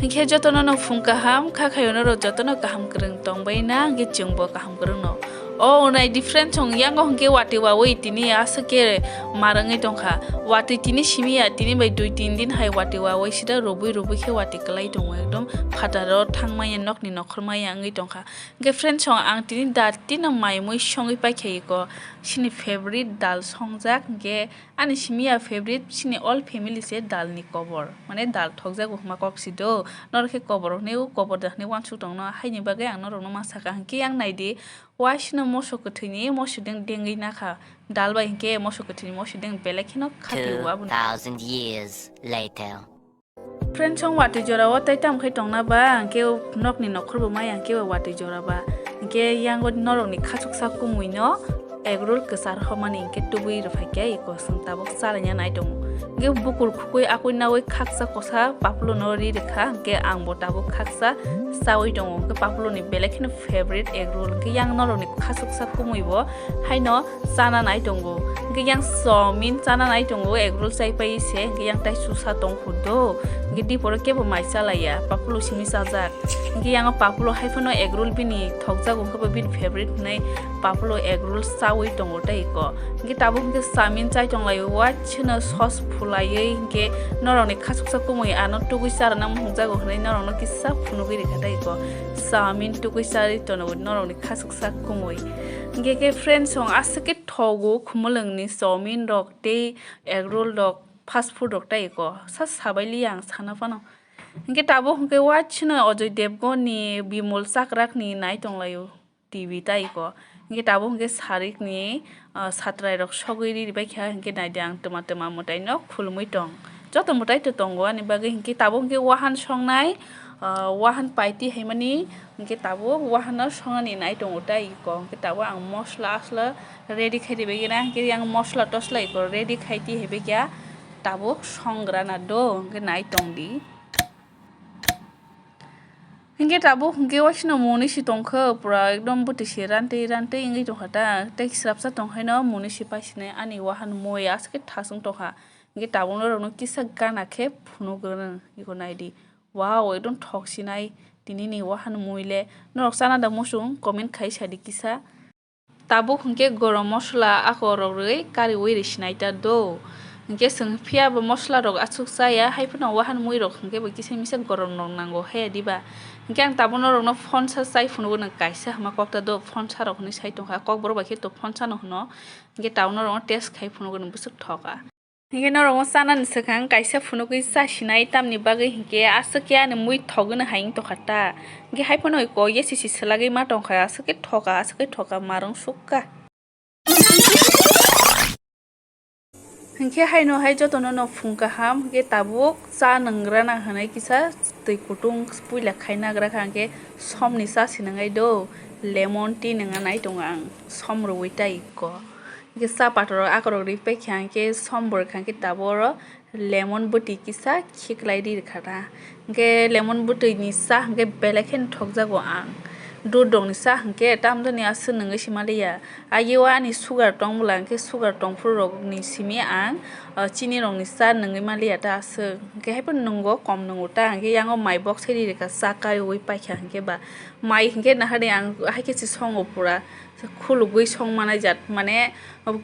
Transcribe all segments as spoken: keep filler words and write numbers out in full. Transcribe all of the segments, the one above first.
Hinkhe jotono no phung kaham, kha khayo norok jotono kaham kwrwng tongbai na, hinkhe chwngbo kaham kwrwngno. O unai different song yango hinkhe watwi wawi tini aswk khe mar wngwi tongkha. Watwi tini simi ya, tini bai dui tin din hai watwi wawi sida rubui rubui khe watwi kwlai tongo, ekdom phataro thangmaya nokni nokhormaya wngwi tongkha. Hinkhe friends song ang tini dati no mai mui songwi paikha iko, chini favorite dal songjak, hinkhe ani simi ya favorite chini all family se dal ni kobor, mane dal thokjago hwnma kok si do, norok khe kobor hwnwi o kobor da hwnwi uansuk tongno, haini bagwi ang norokno ma sakha, hinkhe yang naidi, waisino moso kwthwini moso deng dengwi nakha, dal bai hinkhe moso kwthwini moso deng belai kheno khatwi o aboni. Two thousand years later. Friends song watwi jora o tai tamo khe tongna ba, hinkhe nokni nokhor bo maya hinkhe watwi jora ba, hinkhe yango norokni khachuksa kumui no egg roll kwchar homani hinkhe tubui rwphaikhe iko chwng tabuk chalaina nai tongo. Hinkhe bukur khukui akui naui khaksa kosa papulo no ri rwkha, hinkhe ang bo tabuk khaksa chaui tongo, hinkhe papulo ni belai kheno favorite egg roll, hinkhe yang norokni khachuksa kumui bo haino chana nai tongo. Hinkhe yang chowmin chana nai tongo, egg roll chai pai se, hinkhe yang tai susa tong kho do. Hinkhe diporo kebo mai chalaiya, papulo simi chajak. Hinkhe yang o papulo hai phano egg roll bini thokjago, hinkhe bo bini favorite hwnwi papulo egg roll chaui tongo tei iko. Hinkhe tabuk hinkhe chowmin chai tong laio, waisano sauce phulaiwi hinkhe norokni khachuksa kumui ano tugui charwna muchungjago hwnwi norokno kisa phunugwi rwkha tei iko. Chowmin tugui charwi tono norokni khachuksa kumui. Hinkhe khe friends song aswk khe thogo khumulwngni chowmin rok tei egg roll rok, fast food rok tai iko sa sabai liya ang sana phano. Hinkhe tabuk hinkhe waisano Ajoy Devgan ni Bimol Chakrak ni nai tong laio T V tai iko. Hinkhe tabuk hinkhe sarik ni, ah, satrai rok sogwi ri bai kha, hinkhe naidi ang twma twma mwtai no khulumui tong. Joto mwtai to tongo ani bagwi, hinkhe tabuk hinkhe wahan songnai, ah, wahan paiti haimani. Hinkhe tabuk wahano songani nai tongo tai iko. Hinkhe tabuk ang mosla aswla ready khai ribai gina. Hinkhe yang mosla tosla iko ready khai ti haibai kya tabuk songrana do. Hinkhe nai tongdi. Hinkhe tabuk hinkhe waisino muni si tongkha pura ekdom bwtwi si rantwi rantwi wngwi tongkha ta. Tei srapsa tongkhaino muni si paisinai ani wahan mui aswk khe thasung tongkha. Hinkhe tabuk norokno kisa gana khe phunugwrwng iko naidi. Wow, ekdom thok sinai tini ni wahan mui le. Norok chana da muchung comment khai sadi kisa. Tabuk hinkhe gorom mosola ako rok rwi kariui rwi sinai ta do. Hinkhe chwng phiya bo mosola rok aswk chaya, hai phano wahan mui rok hinkhe bo kisa misa gorom rok nango haya diba. Hinkhe ang tabuk norok no phonsa chai phunugwi nang kaisa hwnma kok ta do, phonsa rok hinwi sai tongkha, kokborok bai khe to phonsa no hwno. Hinkhe tabuk norok no test khai phunugwi nang bwswk thoka. Hinkhe norok no chanani swkang kaisa phunugwi chasinai, tamni bagwi hinkhe aswk khe ani mui thogwi no hai wng tongkha ta. Hinkhe hai phano iko yesi si swlagwi ma tongkha, aswk khe thoka, aswk khe thoka, marwng sukha. Hinkhe haino hai jotono no phung kaham, hinkhe tabuk cha nwngrana hinwi kisa twi kutung puila khaina gra kha, hinkhe somni cha sinangai do, lemon tea nwnga nai tongo ang, som rwui tai iko. Hinkhe cha pathor rok akorok ri paikha, hinkhe som bo rwkha, hinkhe tabuk oro lemon bwtwi kisa khiklai ri rwkha ta. Hinkhe lemon bwtwi ni cha hinkhe belai kheno thokjago ang. Dudh rok ni cha hinkhe tamjani aswk nwngwi se maliya. Ayio ani sugar tong bwla hinkhe sugar tong phuru rok ni simi ang, ah, chini rok ni cha nwngwi maliya ta aswk. Hinkhe haiphano nwngo kom nwngo ta hinkhe yango mai box sai ri rwkha cha kariui paikha hinkhe ba. Mai hinkhe nahari ang haikhe se songo pura. Khulugwi song manai jat, mane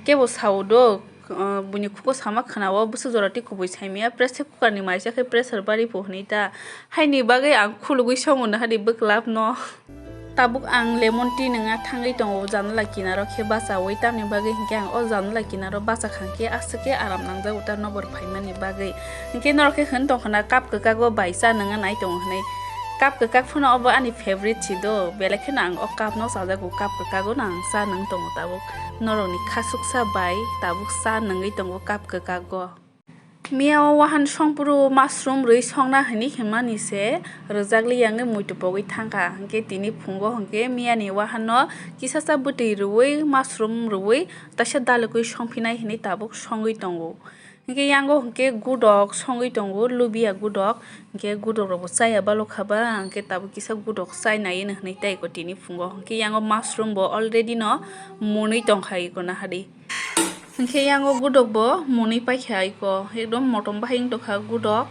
kebo sao do, ah, buini khugo sama khwnao bwswk jora tei kubui saimaya, pressure cooker ni mai cha khe pressure bari pho hwnwi ta. Haini bagwi ang khulugwi songo nahadi bwklap no. Tabuk ang lemon tea nwnga thangwi tongo janala kinaro khe bachaui, tamni bagwi hinkhe ang o janala kinaro bachakha khe aswk khe aram nangjago ta nokbar phaimani bagwi. Hinkhe norok khe hwn tongkha na cup kwkago bai cha nwnga nai tongo hwnwi. Cup kwkak phano obo ani favorite si do, belai kheno ang o cup no chajago, cup kwkago no ang cha nwng tongo tabuk. Norokni khasuksa bai tabuk cha nwngwi tongo cup kwkago. Miya o wahan songphuru mushroom rwi songna hinwi hinmani se rwjak li yangwi muitu pogwi thangkha, hinkhe tini phungo hinkhe miyani wahan no kisacha bwtwi rwui mushroom rwui taisa dalukwi songphinai hinwi tabuk songwi tongo. Hinkhe yango hinkhe gudok songwi tongo, lubia gudok. Hinkhe gudok rokbo chaya balokha ba, hinkhe tabuk kisa gudok chai nai hinwi tei iko tini phungo. Hinkhe yango mushroom bo already no mwnwi tongkha iko nahadi. Hinkhe yango gudok bo mwnwi paikha iko, ekdom motom bahai wng tongkha gudok.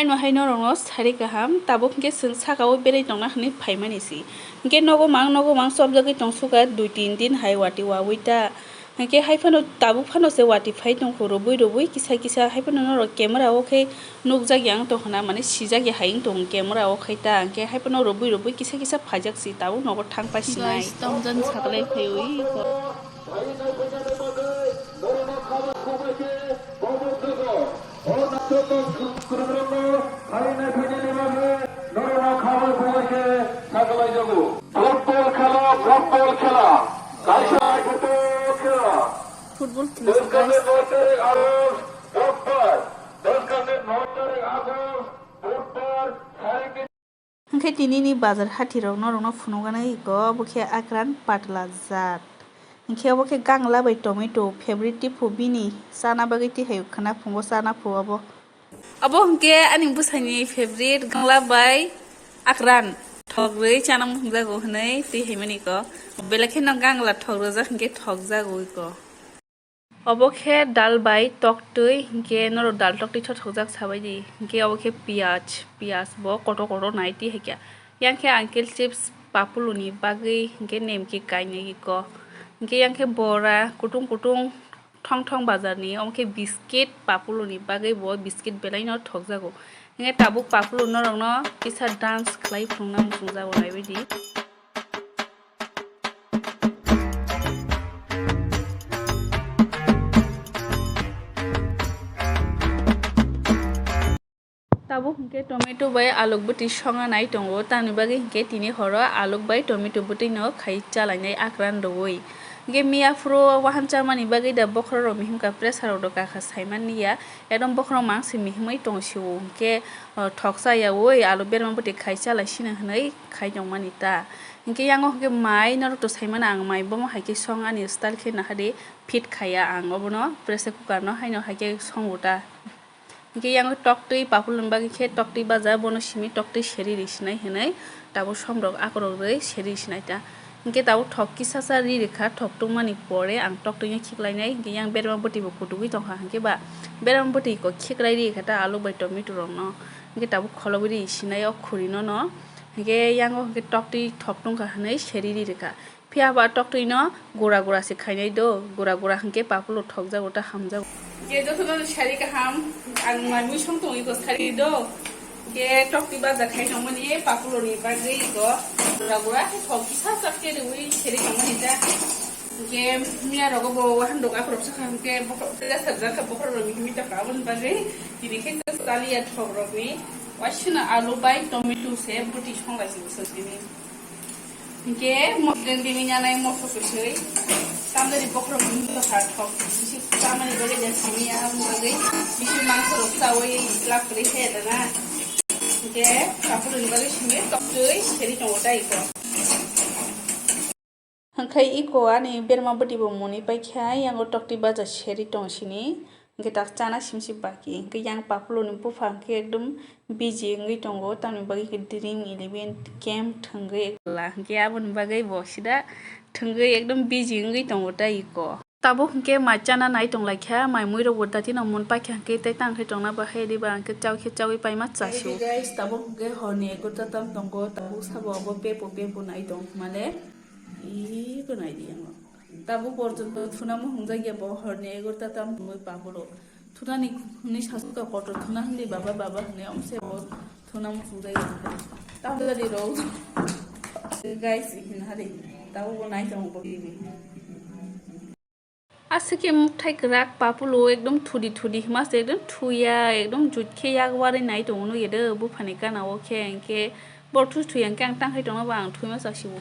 Ano hai norokno sari kaham, tabuk hwnkhe chwng sakao berai tongna hwnwi phaimani si. Hwnkhe nogo mang, nogo mang chopjagwi tong sukha dui tin din hai watwi wawi ta. Hwnkhe hai phano tabuk phano se watwi phai tongkho, rwbwi rwbwi kisa kisa hai phano norok camera o khe nukjakya wng tongkha na, mane sijakya hai wng tong camera o khai ta. Hwnkhe hai phano rwbwi rwbwi kisa kisa phaijak si, tabuk nogo thang pasinai. Guys, tongjan saklai phaiwi. Football khela, football khela, kaisa football khela. Football khela, guys. Hwnkhe tinini bazar hathirok norokno phunukgani iko, obo khe akran patla jat. Hwnkhe obo khe gangla bai tomato, favorite tiphu bini, chana bagwi tihai khwna phungo chana phu obo. Obo hwnkhe ani bwsani favorite gangla bai akran, thok rwi chana muchungjago hwnwi twihaimani iko. Belai kheno gangla thok rwjak hwnkhe thokjago iko. Obo khe dal bai toktwi, hinkhe norok dal toktwi thothokjak sabaidi, hinkhe obo khe piyaj, piyaj bo kotor kotor nai twi haikhe. Yang khe uncle chips papuluni bagwi hinkhe nemki kainwi iko. Hinkhe yang khe bora kutung kutung thong thong bazarni, omo khe biscuit papuluni bagwi bo biscuit belaino thokjago. Hinkhe tabuk papulo norokno kisa dance khlai phunukna muchungjago naibaidi. Tabuk hinkhe tomato bai aluk bwtwi songna nai tongo, tamni bagwi hinkhe tini horo aluk bai tomato bwtwino khai chalainai akran rwui. Hinkhe miya phuru wahan chamani bagwi da bokhorok rok mihimkha pressure rok do kakha saimanliya, ekdom bokhorok mang se mihimwi tongsiwo hinkhe, o, thoksa yaui alu berma bwtwi khai chalai sino hwnwi khai tongmani ta. Hinkhe yango hinkhe mai norok to saimano ang mai bomo hai khe song ani style khe nahadi fit khaiya ang obono pressure cooker no haino hai khe songo ta. Hinkhe yango toktwi papuloni bagwi khe toktwi baja bono simi toktwi seri ri sinai hwnwi tabuk somrok akorok rwi seri sinai ta. Hinkhe tabuk thok kisa sa ri rikha, thok tungmani pore ang toktwino khiklainai. Hinkhe yang berma bwtwi bo kutugwi tongkha, hinkhe ba berma bwtwi ko khiklai ri kha ta alu bai tomato rokno. Hinkhe tabuk kholobwi ri sinai o khurino no. Hinkhe yango hinkhe toktwi thok tungkha hwnwi seri ri rikha. Phiya ba toktwino gura gura se khainai do, gura gura hinkhe papulo thokjago ta hamjago. Je jotono sari kaham, ang mai mui song tongwi ko sari do. Hinkhe toktwi baja khai tongmani papuloni bagwi iko gura gura khe thok kisa sak khe riui seri tongmani ta. Hinkhe miya rogo bo wahan doga khorok sakha hinkhe bokhorok tei jasajak kha bokhorok rok mihimwi tongkha aboni bagwi tini khe chaliya thok rokni waisino alu bai tomato se bwtwi songlai si bwswk tini. Hinkhe mo-, tini nanai moso kwswi tamjani bokhorok mihimwi tongkha thok bisi tamani bagwi de samiya aboni bagwi bisi mangso rok chaui lab kwrwi khe da na. Hinkhe papuloni bagwi simi toktwi seri tongo ta iko. Hwnkhe iko ani berma bwtwi bo muni paikha, yango toktwi baja seri tong sini. Hwnkhe tak chana simsi baki. Hwnkhe yang papuloni bupha hwnkhe ekdom busy wngwi tongo, tamni bagwi khe Dream Eleven camp thwngwi ekla. Hwnkhe aboni bagwi bo sida thwngwi ekdom busy wngwi tongo ta iko. Tabuk hwnkhe mai chana nai tonglaikha, mai muirokbo datino mun paikha hwnkhe tei tang khe tongna bahai diba hwnkhe chaui khe chaui paima chasio. Guys, tabuk hwnkhe horni egarota tam tongo, tabuk sabo abo pepo pepo nai tong male. Iko nai di yango. Tabuk porjonto thuna muchungjakya bo horni egarota tam tongwi pabulo. Thunani hwnwi sasuka kotor thuna hwnwi baba baba hwnwi omse bo thuna muchungjakya. Tamjadi rok. Guys, ihin hari. Tabuk bo nai tongo bo bibi. Aswk khe mukthai kwrak papulo ekdom thudi thudi hima se ekdom thuya ekdom jut khe yak warwi nai tongo nukya de buphani gana o khe hinkhe bo thu thuya hinkhe ang tang khai tongma ba ang thwima chasibo.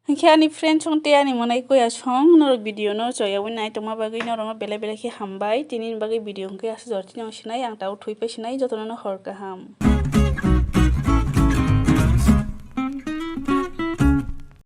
Hinkhe ani friend song tei ani mwnai kuya song norok video no choyawi nai tongma bagwi norokno belai belai khe hambai. Tini ni bagwi video hinkhe aswk jora tini sinai ang tabuk thwi pai sinai jotono no hor kaham.